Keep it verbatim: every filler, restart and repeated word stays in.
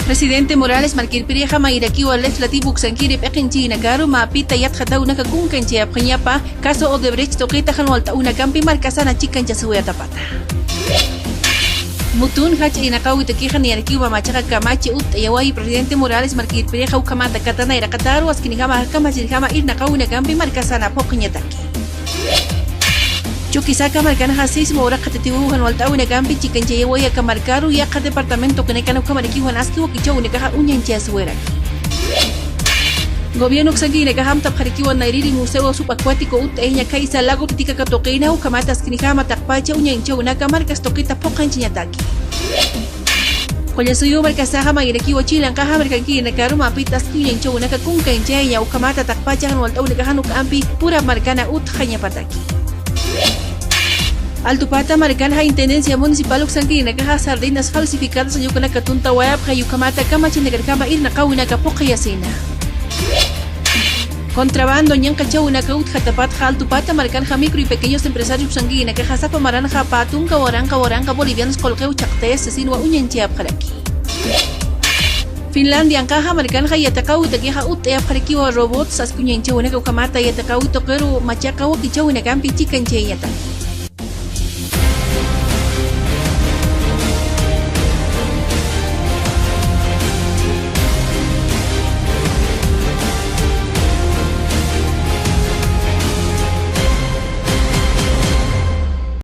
Presidente Morales markirpirixa mayrakiwa legislativo uksankiri p'iqinchiynakaru mapita yatxatawinaka kunkanchayapxiñapa caso Odebrecht tuqita jan walt'awinakampi markasana chikanchasiwayatapata. Mutun jach'a irnaqawitakixa niyarakiwa machaqa kamachi utt'ayawayi presidente Morales markirpirixa ukhamata katana iraqataru askinijama kamachirjama irnaqawinakampi markasana phuqhiñataki. Chuquisaca markanxa sismo uraqatatiw jan walt'awinakampi chikanchayawaya aka markaru yaqha departamento tuqinakan ukhamarakiwan aski wakichawinakaxa uñanchasiwayaraki. Gobierno uksankirinakaxa amtapxarakiwa nayriri museo subacuático utt'ayaña khaysa lago Titicaca tuqina ukhamata askinijama taqpacha uñanchawinaka markas tuqita phuqhanchañataki. Qullasuyu markasaxa mayrakiwa chilanqaxa markankirinakaru mapita aski uñanchawinaka kunkanchayaña ukhamata taqpacha jan walt'awinakaxa uk'ampi pura markana utjañapataki. Altupata markanxa intendencia municipal uksankirinakaxa sardinas falsificadas yukanaka tuntawayapxa ukhamata kamachinakarjama irnaqawinaka phuqhiyasina. Contrabando ñanqachawinaka utjatapatxa Altupata markanxa micro y pequeños empresarios uksankirinakaxa sapa maranxa pä tunka waranqa waranqa bolivianos qullqiw chhaqtayas sasinwa uñanchayapxaraki. Finlandianqaxa markanxa yatiqawitakixa utt'ayapxarakiwa robots aski uñanchawinaka ukhamata yatiqawi tuqiru machaqa wakichawinakampi chikanchayañataki.